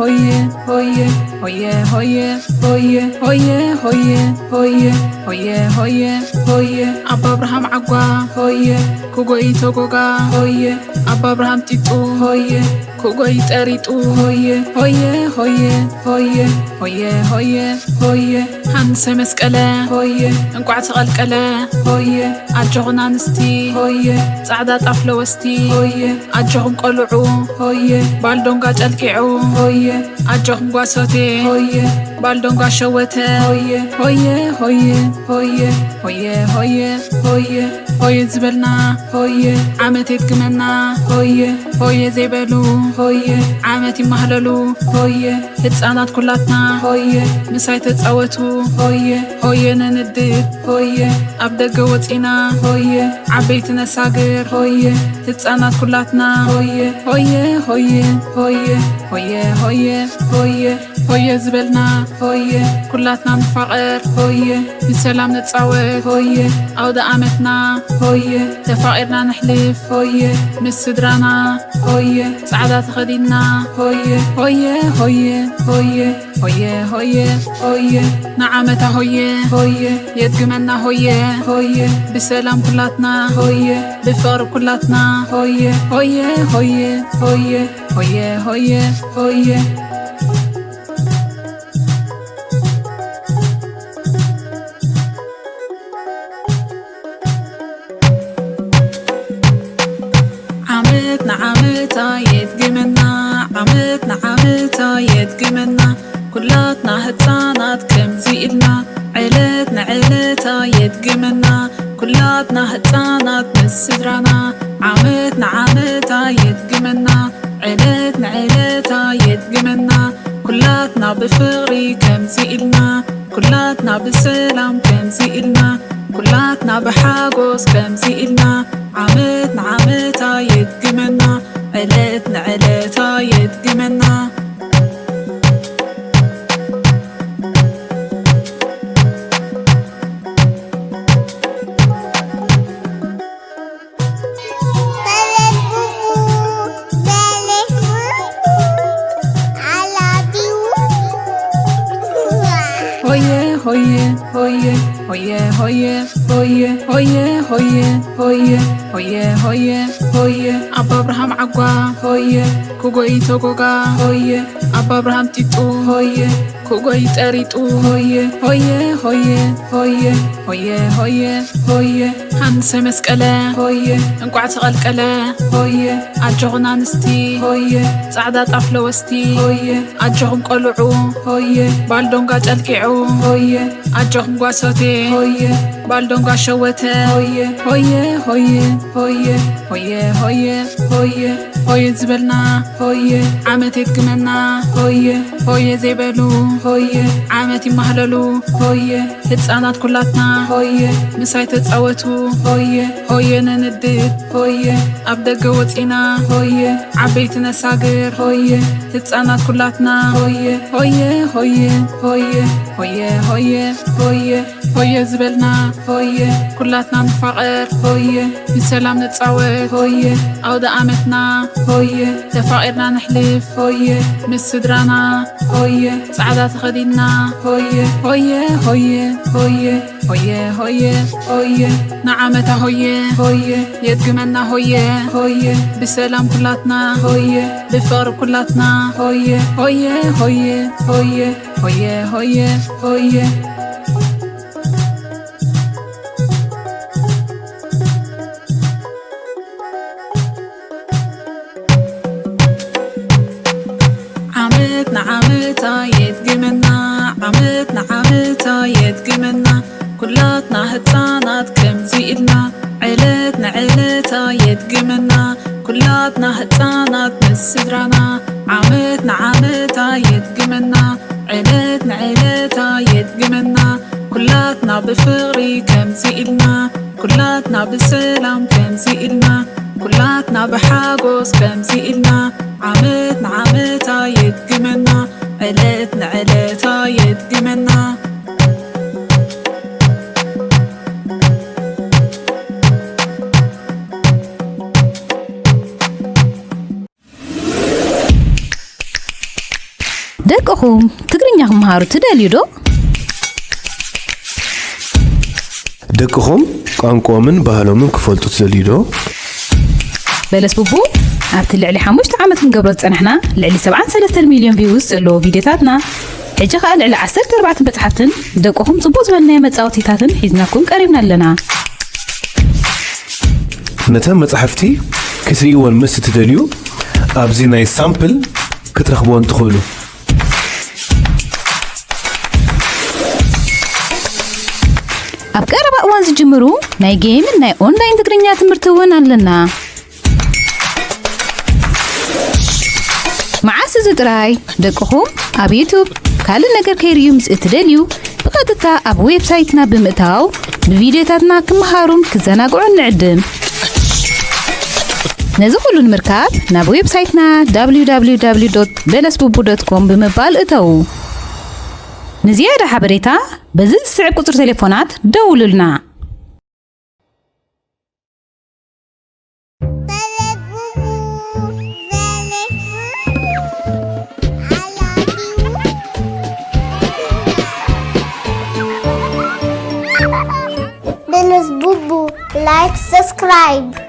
ሆየ ሆየ ሆየ ሆየ ሆየ ሆየ ሆየ ሆየ ሆየ ሆየ ሆየ ኣባ ኣብርሃም ዓጓ ሆየ ክጎይ ተጎጋ ሆየ ኣባ ኣብርሃም ጢጡ ሆየ ክጎይ ጠሪጡ ሆየ ሆየ ሆየ ሆየ ሆየ ሆየ ሆየ ሃንሰ መስቀለ ሆየ እንቋዕ ተቐልቀለ ሆየ ኣጆኹን ኣንስቲ ሆየ ጻዕዳ ጣፍ ለወስቲ ሆየ ኣጆኹም ቆልዑ ሆየ ባልዶንጋ ጨልቂዑ ሆየ ኣጆኹም ጓሶቴ ሆየ ባልዶንጋ ሸወተ ሆየ ሆየ ሆየ ሆየ ሆየ ሆየ ሆየ ሆየ ዝበልና ሆየ ዓመት የድግመና ሆየ ሆየ ዘይበሉ ሆየ ዓመት ይማህለሉ ሆየ ህፃናት ኩላትና ሆየ ምሳይ ተፃወቱ ሆየ ሆየ ነንድድ ሆየ ኣብ ደገ ወፂና ሆየ ዓበይቲ ነሳግር ሆየ ህፃናት ኩላትና ሆየ ሆየ ሆየ ሆየ ሆየ ሆየ ሆየ ሆየ ዝበልና ሆየ ኩላትና ንፋቐር ሆየ ብሰላም ንፃወት ሆየ ኣውደ ኣመትና ሆየ ተፋቒርና ንሕልፍ ሆየ ምስ ስድራና ሆየ ጻዕዳ ተኸዲንና ሆየ ሆየ ሆየ ሆየ ሆየ ሆየ ሆየ ንዓመታ ሆየ ሆየ የድግመና ሆየ ሆየ ብሰላም ኩላትና ሆየ ብፍቕሪ ኩላትና ሆየ ሆየ ሆየ ሆየ ሆየ ሆየ ሆየ ዓመት ንዓመታ የድግመና ዓመት ንዓመታ የድግመና ኩላትና ህፃናት ከምዚ ኢልና ዕለት ንዕለታ የድግመና ኩላትና ህፃናት ምስ ስድራና ዓመት ንዓመታ የድግመና ዕለት ንዕለታ የድግመና ኩላትና ብፍቕሪ ከምዚ ኢልና ኩላትና ብሰላም ከምዚ ኢልና ኩላትና ብሓጎስ ከምዚ ኢልና ዓመት ንዓመታ የድግመና ዕለት ንዕለታ የድግመና ሆየ ሆየ ሆየ ሆየ ሆየ ሆየ ሆየ ሆየ ሆየ ሆየ ሆየ ሆየ ኣባ ኣብርሃም ዓጓ ሆየ ክጎይ ተጎጋ ሆየ ኣባ ኣብርሃም ጢጡ ሆየ ክጎይ ጠሪጡ ሆየ ሆየ ሆየ ሆየ ሆየ ሆየ ሆየ ሃንሰ መስቀለ ሆየ እንቋዕ ተቐልቀለ ሆየ ኣጆኹን ኣንስቲ ሆየ ጻዕዳ ጣፍ ለወስቲ ሆየ ኣጆኹም ቆልዑ ሆየ ባልዶንጋ ጨልቂዑ ሆየ ኣጆኹም ጓሶቴ ሆየ ባልዶንጋ ሸወተ ሆየ ሆየ ሆየ ሆየ ሆየ ሆየ ሆየ ሆየ ዝበልና ሆየ ዓመት የድግመና ሆየ ሆየ ዘይበሉ ሆየ ዓመት ይማህለሉ ሆየ ህፃናት ኩላትና ሆየ ምሳይ ተፃወቱ ሆየ ሆየ ነንድድ ሆየ ኣብ ደገ ወፂና ሆየ ዓበይቲ ነሳግር ሆየ ህፃናት ኩላትና ሆየ ሆየ ሆየ ሆየ ሆየ ሆየ ሆየ ሆየ ዝበልና ሆየ ኩላትና ንፋቐር ሆየ ብሰላም ንፃወት ሆየ ኣውደ ኣመትና ሆየ ተፋቒርና ንሕልፍ ሆየ ምስ ስድራና ሆየ ጻዕዳ ተኸዲንና ሆየ ሆየ ሆየ ሆየ ሆየ ሆየ ሆየ ንዓመታ ሆየ ሆየ የድግመና ሆየ ሆየ ብሰላም ኩላትና ሆየ ብፍቕሪ ኩላትና ሆየ ሆየ ሆየ ሆየ ሆየ ሆየ ሆየ ዓመት ንዓመታ የድግመና ዓመት ንዓመታ የድግመና ኩላትና ህፃናት ከምዚ ኢልና ዕለት ንዕለታ የድግመና ኩላትና ህፃናት ምስ ስድራና ዓመት ንዓመታ የድግመና ዕለት ንዕለታ የድግመና ኩላትና ብፍቕሪ ከምዚ ኢልና ኩላትና ብሰላም ከምዚ ኢልና ኩላትና ብሓጎስ ከምዚ ኢልና ዓመት ንዓመታ የድግመና ዕለት ንዕለታ የድግመና ደቅኹም ትግርኛ ክመሃሩ ትደልዩ ዶ? ደቅኹም ቋንቋኦምን ባህሎምን ክፈልጡ ትደልዩ ዶ? በለስ ቡቡ ኣብቲ ልዕሊ ሓሙሽተ ዓመት ክንገብሮ ዝጸናሕና ልዕሊ ሰብዓን ሰለስተን ሚልዮን ቪውስ ዘለዎ ቪድዮታትና፣ ሕጂ ኸኣ ልዕሊ ዓሰርተ ኣርባዕተ መጽሓፍትን ደቅኹም ጽቡቕ ዝበልናዮ መጻወቲታትን ሒዝናኩም ቀሪብና ኣለና። ነተን መጻሕፍቲ ክትርእይወን ምስ እትደልዩ ኣብዚ ናይ ሳምፕል ክትረኽብወን ትኽእሉ። ኣብ ቀረባ እዋን ዝጅምሩ ናይ ጌምን ናይ ኦንላይን ትግርኛ ትምህርቲ እውን ኣለና። መዓስ እዚ ጥራይ ደቅኹም ኣብ ዩቱብ ካልእ ነገር ከይርእዩ ምስ እትደልዩ ብቐጥታ ኣብ ዌብሳይትና ብምእታው ብቪድዮታትና ክመሃሩን ክዘናግዑን ንዕድም። ነዚ ኩሉ ንምርካብ ናብ ዌብሳይትና www በለስቡቡ ኮም ብምባል እተዉ። ንዝያዳ ሓበሬታ በዚ ዝስዕብ ቁጽሪ ቴሌፎናት ደውሉልና። Benes Bubu, like, subscribe.